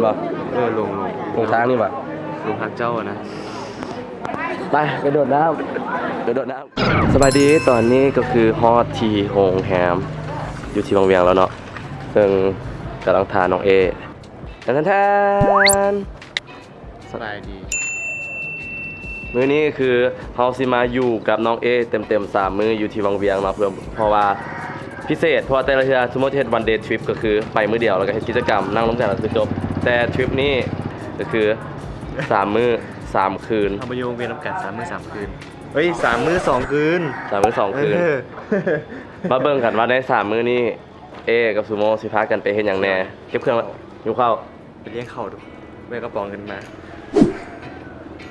ບໍ່? ເອີ ລົງ ລົງ ລົງທາງນີ້ຫວາ? ລົງທາງເຈົ້ານະ. ໄປ ໄປໂດດນ້ຳ ໄປໂດດນ້ຳ. ສະບາຍດີ ຕອນນີ້ກໍຄືຮອດທີ່ໂຮງແຮມຢູ່ທີ່ວັງວຽງແລ້ວເນາະ ເຊິ່ງກຳລັງຖ້ານ້ອງເອ. ແທນ ສະບາຍດີ. ມື້ນີ້ຄືເຮົາຊິມາຢູ່ກັບນ້ອງເອເຕັມໆສາມມື້ຢູ່ທີ່ວັງວຽງເນາະ ເພື່ອ ເພາະວ່າພິເສດ ເພາະວ່າແຕ່ລະເທື່ອສົມມຸດເຮັດ one day trip ກໍຄືໄປມື້ດຽວ ແລ້ວກໍເຮັດກິດຈະກຳ ນັ່ງລົມກັນ ແລ້ວກໍຈົບ. ແຕ່ທຣິບນີ້ກໍຄືສາມມື້ສາມຄືນ ເຮົາມາຢູ່ວັງວຽງນຳກັນສາມມື້ສາມຄືນ ເອີຍ ສາມມື້ສອງຄືນ ສາມມື້ສອງຄືນ. ເອີ ມາເບິ່ງກັນວ່າໃນສາມມື້ນີ້ ເອກັບຊູໂມຊິພາກັນໄປເຮັດຫຍັງແດ່? ເກັບເຄື່ອງ ຫິວເຂົ້າ ໄປລ້ຽງເຂົ້າດູ ແບກກະປ໋ອງເງິນມາ.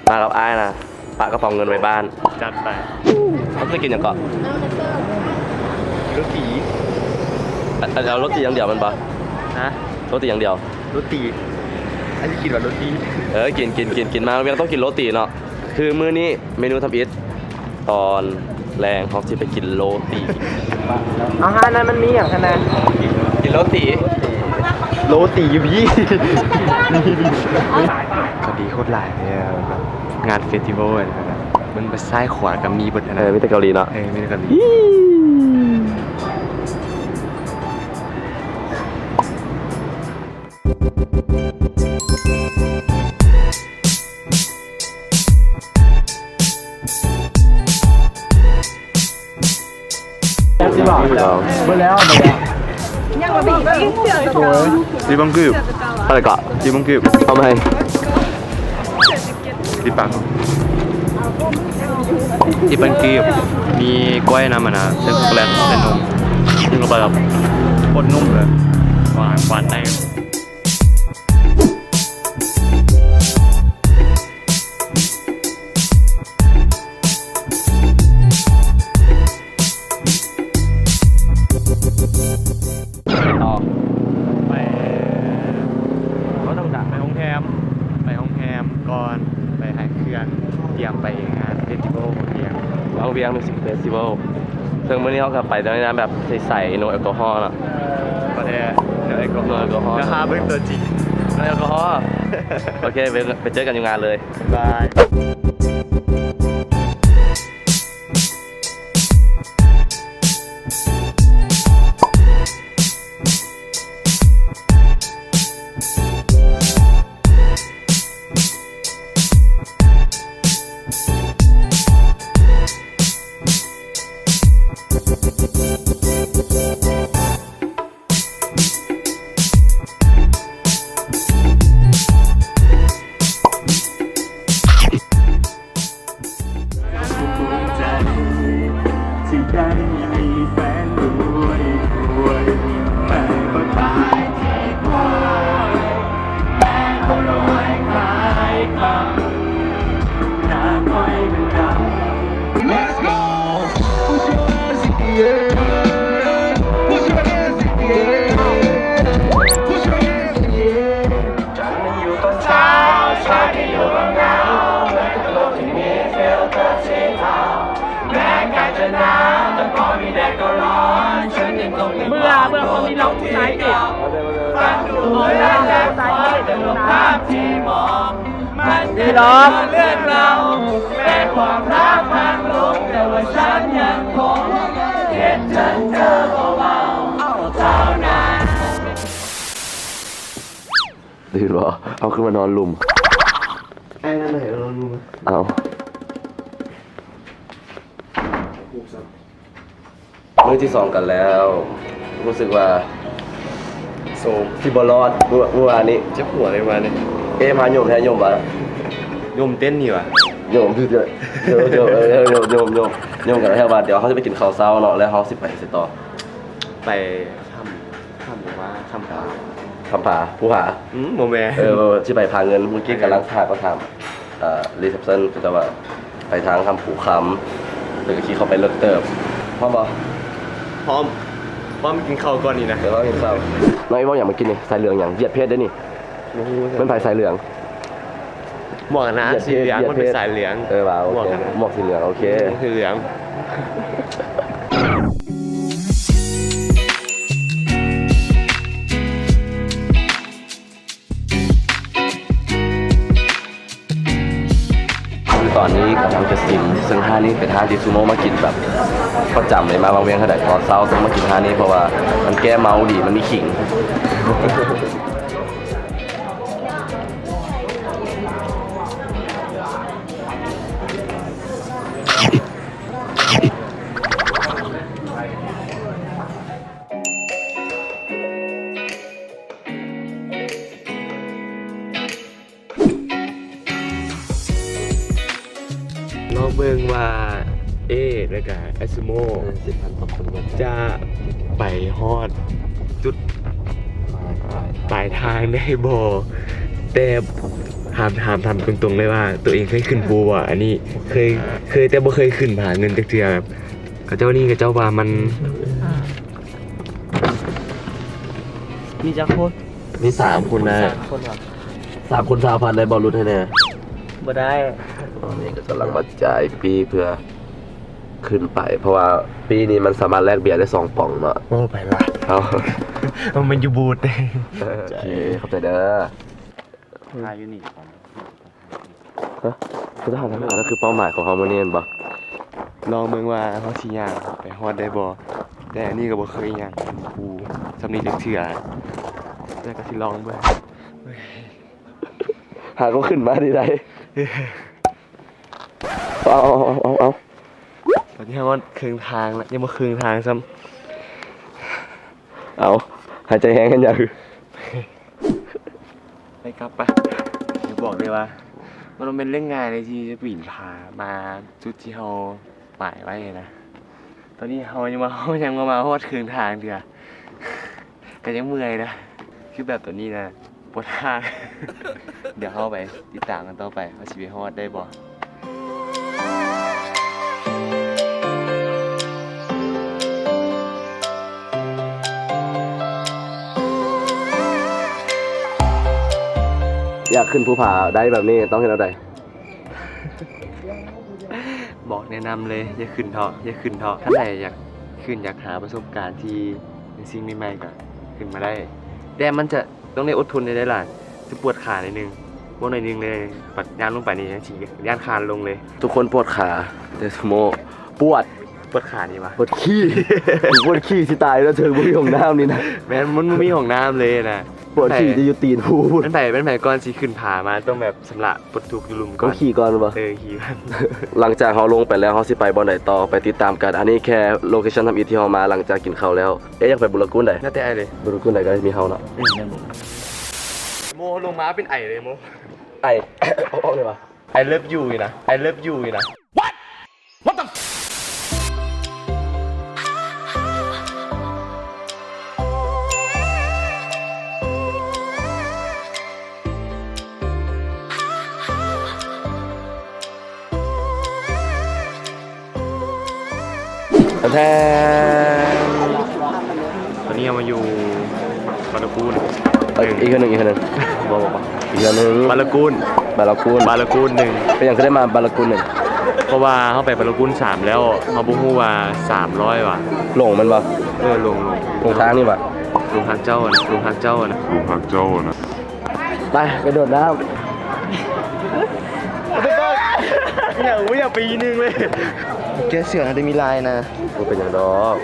ມາກັບອ້າຍນະ ປະກະປ໋ອງເງິນໄວ້ບ້ານ. ຈັດໄປ. ເຮົາຈະກິນຫຍັງເກາະ? ໂຣຕີ. ເອົາ ເອົາໂຣຕີຢ່າງດຽວແມ່ນບໍ່? ຮະ? ໂຣຕີຢ່າງດຽວ. ໂຣຕີ. ອັນນີ້ກິນວ່າໂຣຕີ. ເອີ ກິນ ກິນ ກິນ ກິນ ມາວຽງຕ້ອງກິນໂຣຕີເນາະ. ຄືມື້ນີ້ເມນູທຳອິດ ຕອນແລງເຮົາຊິໄປກິນໂຣຕີ. ເອົາ ຮ້ານນັ້ນມັນມີຫຍັງຫັ້ນນະ? ກິນໂຣຕີ. ໂຣຕີຢູ່ພີ້. ກະດີໂຄດຫຼາຍເລີຍ ແບບງານເຟສຕິວອລ ເບິ່ງໄປຊ້າຍຂວາກະມີເບິດຫັ້ນນະ. ເອີ ມີແຕ່ເກົາຫຼີເນາະ. ເອີ ມີແຕ່ເກົາຫຼີ. ເບິດແລ້ວ ເບິດແລ້ວ. ຊິບັງກີບ ເທົ່າໃດເກາະ? ຊິບັງກີບ ເອົາໃໝ່. ຕິດປາກ ທີ່ເປັນກີບ ມີກ້ວຍນຳ ອັນນະ ເສັ້ນຊັອກໂກແລັດ ເສັ້ນນົມ ກິນເຂົ້າໄປແບບໂຄດນຸ້ມເລີຍ ຫວານ ຫວານໃນ. ໄປຕໍ່ ໄປ ບໍ່ຕ້ອງດັກ ໄປໂຮງແຮມ ໄປໂຮງແຮມກ່ອນ ໄປຖ່າຍເຄື່ອງ ຕຽມໄປງານເຟສຕິວອລຂອງວຽງ ວັງວຽງມິວສິກເຟສຕິວອລ. ເຊິ່ງມື້ນີ້ເຮົາກໍໄປໃນນາມແບບໃສໆ ໂນແອລກໍຮອລເນາະ. ບໍ່ແທ້ ໂນແອລກໍຮອລ ໂນແອລກໍຮອລ ດຽວຫາເບິ່ງຕົວຈິງ ໂນແອລກໍຮອລ. ໂອເຄ ໄປ ໄປເຈີກັນຢູ່ງານເລີຍ ບາຍ. ເບື່ອ ເບື່ອຄວາມມີລອກຜູ້ຊາຍຕິ ມີລອກ ຕື່ນບໍ່? ເຮົາຄືມານອນລຸ່ມ. ອ້າຍນອນໃນ ເອີ ນອນລຸ່ມ. ເອົາ. ມື້ທີສອງກັນແລ້ວ ຮູ້ສຶກວ່າ ໂຊ ຊິບໍ່ລອດ. ມື້ ມື້ວານນີ້ ເຈັບຫົວເລີຍວານນີ້. ເອ ພາໂຍມແທ້ ໂຍມວ່າ ໂຍມເຕັ້ນນີ້ຫວາ? ໂຍມ ໂຍມ ໂຍມ ໂຍມ ເອີ ໂຍມ ໂຍມ ໂຍມ ໂຍມກັນແທ້ວ່າ ດຽວເຮົາຊິໄປກິນເຂົ້າເຊົ້າເນາະ ແລ້ວເຮົາຊິໄປໃສຕໍ່? ໄປຖ້ຳ ຖ້ຳຫຍັງວະ ຖ້ຳຜາ ຖ້ຳຜາ ພູຜາ. ອືມ ບໍ່ແມ່ນ ເອີ ຊິໄປຜາເງິນ. ມື້ກີ້ກຳລັງຖາມ ກໍຖາມ ເອີ ຣີເຊັບຊັນ ເຂົາເຈົ້າວ່າໄປທາງຖ້ຳພູຄຳ ແລ້ວກໍຂີ່ເຂົ້າໄປເລິກເຕີບ. ພ້ອມບໍ່? ພ້ອມ ພ້ອມກິນເຂົ້າກ່ອນນີ້ນະ. ເອີ ພ້ອມກິນເຂົ້າ. ນ້ອງອີ່ເວົ້າຫຍັງມາກິນນີ້? ສາຍເຫຼືອງຫຍັງ? ຢຽດເພດເດ້ນີ້. ໂອ້ໂຫ ເພິ່ນໃຜສາຍເຫຼືອງ? ໝວກນະ ສີເຫຼືອງ ມັນເປັນສາຍເຫຼືອງ. ເອີ ວ່າໂອເຄ ໝວກສີເຫຼືອງ ໂອເຄ ສີເຫຼືອງ. ຕອນນີ້ກຳລັງຈະຊິມ ເຊິ່ງຮ້ານນີ້ເປັນຮ້ານທີ່ຊູໂມມາກິນແບບປະຈຳເລີຍ, ມາວັງວຽງເທົ່າໃດຕອນເຊົ້າຕ້ອງມາກິນຮ້ານນີ້ ເພາະວ່າມັນແກ້ເມົາດີ ມັນມີຂິງ. ລອງເບິ່ງວ່າເອ ແລ້ວກະແອັດຊູໂມ ເອີ ສິບພັນຕໍ່ຄົນ ຈະໄປຮອດຈຸດ ປາຍ ປາຍທາງໄດ້ບໍ່? ແຕ່ຖາມ ຖາມ ຖາມຕົງໆເລີຍວ່າ ໂຕເອງເຄີຍຂຶ້ນພູບໍ່? ອັນນີ້ເຄີຍ ເຄີຍ ແຕ່ບໍ່ເຄີຍຂຶ້ນຜາເງິນຈັກເທື່ອ. ແບບ ເຂົາເຈົ້ານີ້ ເຂົາເຈົ້າວ່າມັນ ມີຈັກຄົນ? ມີສາມຄົນນະ. ສາມຄົນຫວາ? ສາມຄົນຊາວພັນໄດ້ບໍ່? ຫຼຸດໃຫ້ແດ່. ບໍ່ໄດ້. ຕອນນີ້ກໍກຳລັງມາຈ່າຍປີ້ເພື່ອຂຶ້ນໄປ ເພາະວ່າປີ້ນີ້ມັນສາມາດແລກເບຍໄດ້ສອງປ່ອງເນາະ. ໂອ້ ໄປລະ. ເອົາ ມັນຢູ່ບູດ. ໂອເຄ ຂອບໃຈເດີ. ຖ່າຍຢູ່ນີ້ກ່ອນ. ຮະ? ຄືທາງນັ້ນ ອັນນັ້ນຄືເປົ້າໝາຍຂອງເຮົາມື້ນີ້ແມ່ນບໍ່? ລອງເບິ່ງວ່າເຮົາຊິຍ່າງໄປຮອດໄດ້ບໍ່? ແຕ່ອັນນີ້ກໍບໍ່ເຄີຍຍ່າງພູສ່ຳນີ້ຈັກເທື່ອ ແຕ່ກໍຊິລອງເບິ່ງ. ຫາກໍຂຶ້ນມານີ້ໄດ. ເອົາ ເອົາ ເອົາ ເອົາ ຕອນນີ້ເຮົາຮອດເຄິ່ງທາງແລ້ວ ຍັງບໍ່ເຄິ່ງທາງຊ້ຳ. ເອົາ ຫາຍໃຈແຮງເຮັດຫຍັງ? ໄປກັບປະ. ຢາກບອກເລີຍວ່າ ມັນບໍ່ແມ່ນເລື່ອງງ່າຍເລີຍທີ່ຈະປີນຜາມາຈຸດທີ່ເຮົາໝາຍໄວ້ນະ. ຕອນນີ້ເຮົາຍັງມາ ເຮົາຍັງບໍ່ມາຮອດເຄິ່ງທາງເທື່ອ ກໍຍັງເມື່ອຍນະ. ຄືແບບຕອນນີ້ນະ ປວດຮາກ. ດຽວເຮົາໄປຕິດຕາມກັນຕໍ່ໄປ ວ່າຊິໄປຮອດໄດ້ບໍ່. ຢາກຂຶ້ນພູຜາໄດ້ແບບນີ້ຕ້ອງເຮັດແນວໃດ? ບອກແນະນຳເລີຍ ຢ່າຂຶ້ນເທາະ ຢ່າຂຶ້ນເທາະ. ຄັນໃດຢາກຂຶ້ນ ຢາກຫາປະສົບການທີ່ເປັນສິ່ງໃໝ່ໆ ກໍຂຶ້ນມາໄດ້ ແຕ່ມັນຈະ ຕ້ອງໄດ້ອົດທົນແດ່ຫຼາຍ ຈະປວດຂາໜ້ອຍໜຶ່ງ ບໍ່ໜ້ອຍໜຶ່ງເລີຍ. ບັດຍ່າງລົງໄປນີ້ ຊິຢ້ານຄານລົງເລີຍ. ທຸກຄົນປວດຂາ ແຕ່ສະໂມ ປວດ ປວດຂານີ້ຫວາ? ປວດຂີ້ ປວດຂີ້ຊິຕາຍແລ້ວ ເທິງບໍ່ມີຫ້ອງນ້ຳນີ້ນະ. ແມ່ນ ມັນບໍ່ມີຫ້ອງນ້ຳເລີຍນະ. ປວດຂີ້ຈະຢູ່ຕີນພູພຸ້ນ. ແມ່ນໃຜ ແມ່ນໃຜກ່ອນຊິຂຶ້ນຜາມາ ຕ້ອງແບບຊຳລະ ປົດທຸກຢູ່ລຸ່ມກ່ອນ. ຕ້ອງຂີ່ກ່ອນບໍ່? ເອີ ຂີ່ກ່ອນ. ຫຼັງຈາກເຮົາລົງໄປແລ້ວ ເຮົາຊິໄປບ່ອນໃດຕໍ່ ໄປຕິດຕາມກັນ. ອັນນີ້ແຄ່ໂລເຄຊັນທຳອິດທີ່ເຮົາມາ ຫຼັງຈາກກິນເຂົ້າແລ້ວ. ເອ ຢາກໄປບຸນລະກຸນໃດ? ແລ້ວແຕ່ອ້າຍເລີຍ. ບຸນລະກຸນໃດກໍມີເຮົາເນາະ. ອືມ ແມ່ນບໍ່? ໂມ ລົງມາເປັນໄອເລີຍໂມ. ໄອ ອອກເລີຍຫວາ? I love you ນີ້ນະ I love you ນີ້ນະ. What? What the f- ແທ້ ຕອນນີ້ເຮົາມາຢູ່ບາລະກູນ ເອີຍ ໜຶ່ງ ອີກເທື່ອໜຶ່ງ ອີກເທື່ອໜຶ່ງ ບໍ່ ບໍ່ ບໍ່ ອີກເທື່ອໜຶ່ງ ບາລະກູນ ບາລະກູນ ບາລະກູນໜຶ່ງ. ເປັນຫຍັງຄືໄດ້ມາບາລະກູນໜຶ່ງ? ເພາະວ່າເຮົາໄປບາລະກູນສາມແລ້ວ ເຮົາບໍ່ຮູ້ວ່າສາມຮ້ອຍຫວາ. ຫຼົງແມ່ນບໍ່? ເອີ ຫຼົງ ຫຼົງ ຫຼົງທາງນີ້ຫວາ? ຫຼົງຮັກເຈົ້ານະ ຫຼົງຮັກເຈົ້ານະ ຫຼົງຮັກເຈົ້ານະ. ໄປ ໄປໂດດນ້ຳ. ຫຍັງ ບໍ່ຢາກໄປອີກໜຶ່ງເລີຍ. ແກ້ເສືອນະ ແຕ່ມີລາຍນະ. ບໍ່ເປັນຫຍັງດອກ.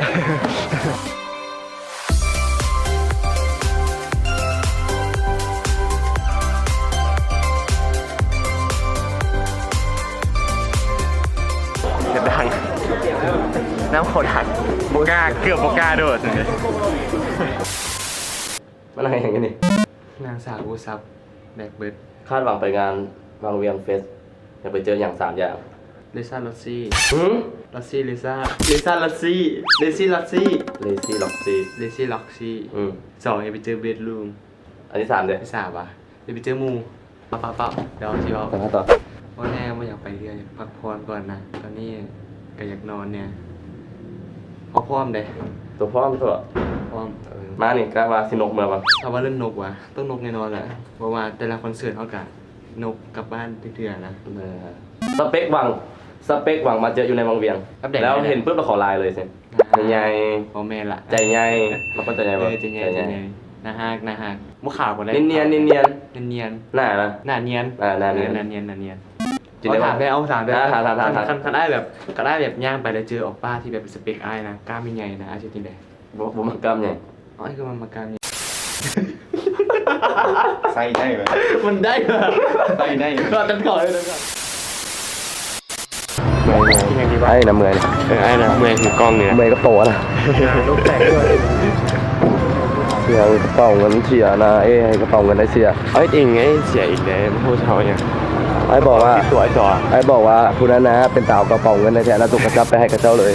ເສຍງດັງ ນ້ຳເຂົ້າດັງ ບໍ່ກ້າ ເກືອບບໍ່ກ້າໂດດ. ມານັ່ງເຮັດຫຍັງຢູ່ນີ້? ນັ່ງສາກໂທລະສັບ ແບັກເບິດ. ຄາດຫວັງໄປງານວັງວຽງເຟສ ຢາກໄປເຈີຫຍັງສາມຢ່າງ? ເລຊາລັອດຊີ. ຫື? ລັອດຊີ ເລຊາ ເລຊາລັອດຊີ ເລຊີລັອດຊີ ເລຊີລັອດຊີ ເລຊີລັອດຊີ. ອືມ ສອງ ຢາກໄປເຈີເບດຣູມ. ອັນທີສາມເດ? ທີສາມຫວາ? ຢາກໄປເຈີໝູ່. ປະ ປະ ປະ ດຽວຊິເວົ້າ ເວົ້າແດ່ ບໍ່ຢາກໄປເທື່ອ ຢາກພັກຜ່ອນກ່ອນນະ. ຕອນນີ້ກໍຢາກນອນແດ່. ເຮົາພ້ອມເດ້. ໂຕພ້ອມໂຕ. ພ້ອມ. ເອີ ມານີ້ກະວ່າຊິນົກເມືອບໍ່? ຖ້າວ່າເລື່ອງນົກຫວາ? ຕ້ອງນົກແນ່ນອນແຫຼະ ເພາະວ່າແຕ່ລະຄອນເສີດເຮົາກະນົກກັບບ້ານເທື່ອໆນະ. ເອີ ສະເປັກຫວັງ ສະເປັກຫວັງມາເຈີຢູ່ໃນວັງວຽງ ແລ້ວເຫັນປຶບແລ້ວຂໍລາຍເລີຍຊີ້. ໃຫຍ່ ບໍ່ແມ່ນລະ ໃຈໃຫຍ່. ມັກຄົນໃຈໃຫຍ່ບໍ່? ເອີ ໃຈໃຫຍ່ ໃຈໃຫຍ່ ໜ້າຮັກ ໜ້າຮັກ. ບໍ່ຂາວບໍ່ໄດ້ ນຽນໆ ນຽນໆ ນຽນໆ. ໜ້ານະ ໜ້ານຽນ. ອ່າ ໜ້ານຽນ ເອີ ໜ້ານຽນ ໜ້ານຽນ. ຈັ່ງໃດວະ? ເອົາຖາມໄດ້ ເອົາຖາມໄດ້ ອ່າ ຖາມ ຖາມ ຖາມ ຖາມ ຄັນ ຄັນອ້າຍແບບ ຄັນອ້າຍແບບຍ່າງໄປແລ້ວເຈີໂອປ້າທີ່ແບບເປັນສະເປັກອ້າຍນະ ກ້າມໃຫຍ່ໆນະ ອ້າຍຊິເຮັດຈັ່ງໃດ? ບໍ່ ບໍ່ມັກກ້າມໃຫຍ່. ອ້າຍຄືວ່າມັກກ້າມໃຫຍ່. ໃສ່ໄດ້ເວີ້ຍ ມັນໄດ້ເວີ້ຍ ໃສ່ໄດ້ເວີ້ຍ ຕັດຂອດເລີຍ ຕັດຂອດ. ອ້າຍນະເມື່ອຍ ເອີ ອ້າຍນະເມື່ອຍ ຖືກ້ອງນີ້ນະ ເມື່ອຍກະໂຕນະ ເສຍກະເປົາເງິນເສຍນະ ເອີຍ ກະເປົາເງິນອ້າຍເສຍ. ເອົາເຮັດເອງໄງ ເສຍອີກແລ້ວ ບໍ່ຮູ້ຊິເອົາຫຍັງ. ອ້າຍບອກວ່າ ອ້າຍບອກວ່າຜູ້ນັ້ນນະເປັນຕາເອົາກະເປົາເງິນແທ້ໆ ແລ້ວໂຕກະຈັບໄປໃຫ້ເຂົາເຈົ້າເລີຍ.